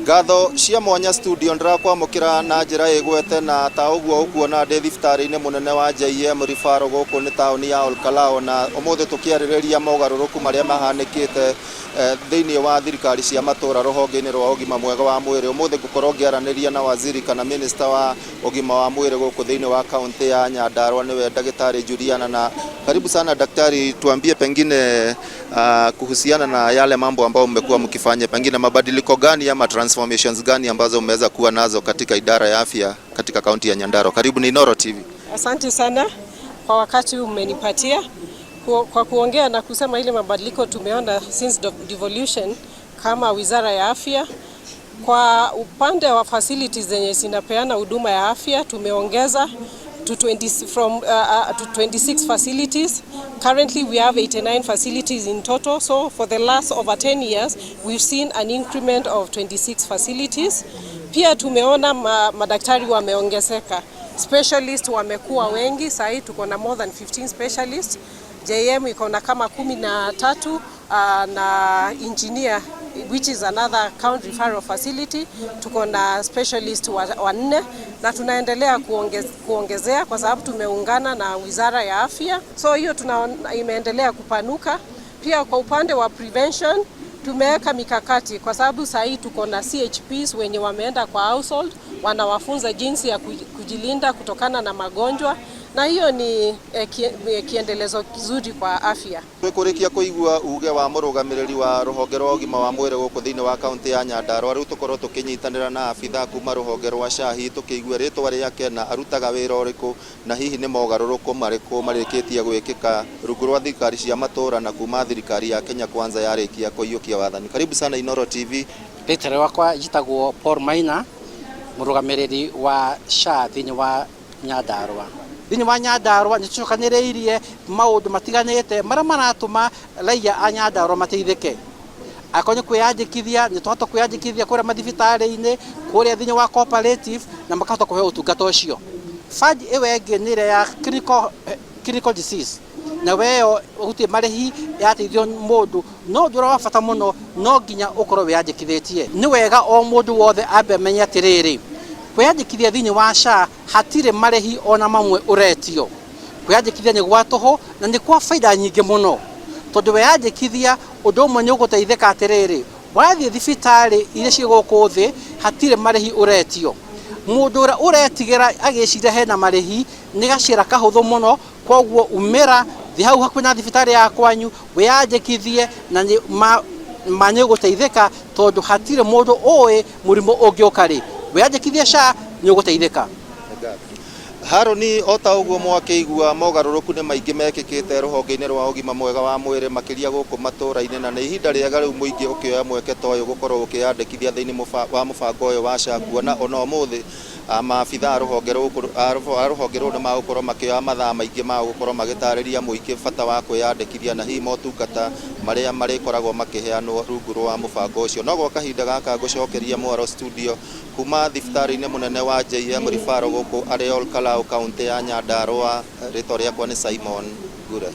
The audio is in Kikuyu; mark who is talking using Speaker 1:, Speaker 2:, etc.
Speaker 1: Ngatho cia mwanya studio ndĩrakwamũkĩra na njĩra ĩgwete na ta ũguo ũkuona ndĩ thibitarĩ-inĩ mũnene wa JM Referral gũkũ nĩ taũni ya Olkalou, na ũmũthĩ tũkĩarĩrĩria mogarũrũku marĩa mahanĩkĩte thĩinĩ wa thirikari cia matũra rũhonge-inĩ rwa ũgima mwega wa mwĩrĩ. Ũmũthĩ ngũkorwo ngĩaranĩria na waziri kana minister wa ũgima wa mwĩrĩ gũkũ thĩinĩ wa kaunti ya Nyandarua, nĩwe Ndagĩtarĩ Juliana. Na karibu sana daktari, tuambie pengine kuhusiana na yale mambo ambayo mmekuwa mkifanya, pengine mabadiliko gani ama transformations gani ambazo mmeweza kuwa nazo katika idara ya afya katika kaunti ya Nyandarua. Karibu ni Inooro TV.
Speaker 2: Asante sana kwa wakati umenipatia kwa kuongea na kusema ile mabadiliko tumeona since devolution kama Wizara ya Afya. Kwa upande wa facilities zenye zinapeana huduma ya afya, tumeongeza to 20, from to 26 facilities. Currently we have 89 facilities in total. So for the last over 10 years we've seen an increment of 26 facilities. Pia tumeona madaktari wameongezeka. Specialist wamekuwa wengi, sahii tuko na more than 15 specialists. JM iko na kama 13, na Engineer, which is another county referral facility, tuko na specialist wanne na tunaendelea kuongezea kwa sababu tumeungana na Wizara ya Afya, so hiyo tunaona imeendelea kupanuka. Pia kwa upande wa prevention tumeweka mikakati kwa sababu saa hii tuko na CHPs wenye wameenda kwa household, wanawafunza jinsi ya kujilinda kutokana na magonjwa, na hiyo ni kiendelezo kizuri kwa afya.
Speaker 1: Twĩkũrĩkia kũigua uge wa mũrũgamĩrĩri wa rũhonge rwa ũgima wa mwĩrĩ gũkũ thĩinĩ wa kaunti ya Nyandarua. Rĩu tũkorwo tũkĩnyitanĩra na abithaa kuma rũhonge rwa SHA, tũkĩigua rĩtwa rĩake na arutaga wĩra ũrĩkũ na hihi nĩ mogarũrũku marĩkũ marĩkĩtie gwĩkĩka rungu rwa thirikari cia matũra na kuma thirikari ya Kenya Kwanza yarĩkia kũiyũkia wathani. Karibu sana Inooro TV.
Speaker 3: Rĩtwa rĩakwa njĩtagwo Paul Maina, mũrũgamĩrĩri wa SHA thĩinĩ wa Nyandarua. Thĩinĩ wa Nyandarua nĩ tũcokanĩrĩirie maũndũ matiganĩte marĩa maratũma raia a Nyandarua mateithĩke. Akorwo nĩ kwĩyandĩkithia, nĩ tũhota kwĩyandĩkithia kũrĩa mathibitarĩ-inĩ, kũrĩa thĩinĩ wa cooperative, na makahota kũheo ũtungata ũcio. Fund ĩyo ĩngĩ nĩ ĩrĩa ya clinical disease, na weyo gũtirĩ marĩhi, yateithio mũndũ. No ũndũ ũrĩa wa bata mũno, no nginya ũkorwo wĩyandĩkithĩtie. Nĩ wega o mũndũ wothe ambe amenye atĩrĩrĩ, kwĩyandĩkithia thĩinĩ wa SHA hatirĩ marĩhi ona mamwe ũretio. Kwĩyandĩkithia nĩ gwa tũhũ na nĩ kwa baida nyingĩ mũno, tondũ weyandĩkithia ũndũ ũmwe nĩ ũgũteithĩka atĩrĩrĩ, wathiĩ thibitarĩ iria ciĩ gũkũ thĩ hatirĩ marĩhi ũretio. Mũndũ ũrĩa ũretigĩra agĩciria hena marĩhi nĩ gacĩra kahũthũ mũno, koguo umĩra thiĩ hau hakuhĩ na thibitarĩ ya kwanyu wĩyandĩkithie na nĩ ma nĩ ũgũteithĩka, tondũ hatirĩ mũndũ ũĩ mũrimũ ũngĩũka rĩ. Wĩyandĩkithie SHA, nĩ ũgũteithĩka.
Speaker 1: Harũni, o ta ũguo mwakĩigua, mogarũrũku nĩ maingĩ mekĩkĩte rũhonge-inĩ rwa ũgima mwega wa mwĩrĩ, makĩria gũkũ matũra-inĩ, na nĩ ihinda rĩega rĩu mũingĩ ũkĩoya mweke ta ũyũ gũkorwo ũkĩyandĩkithia thĩinĩ wa mũbango ũyũ wa SHA, kuona ona ũmũthĩ maabitha a rũhonge rũrũ nĩ magũkorwo makĩoya mathaa maingĩ ma gũkorwo magĩtarĩria mũingĩ bata wa kwĩyandĩkithia na hihi motungata marĩa marĩkoragwo makĩheanwo rungu rwa mũbango ũcio. No gwa kahinda gaka ngũcokeria mwaro studio kuma thibitarĩ-inĩ mũnene wa JM Referral gũkũ arĩ Olkalou, kaunti ya Nyandarua. Rĩtwa rĩakwa nĩ Simon Ngure.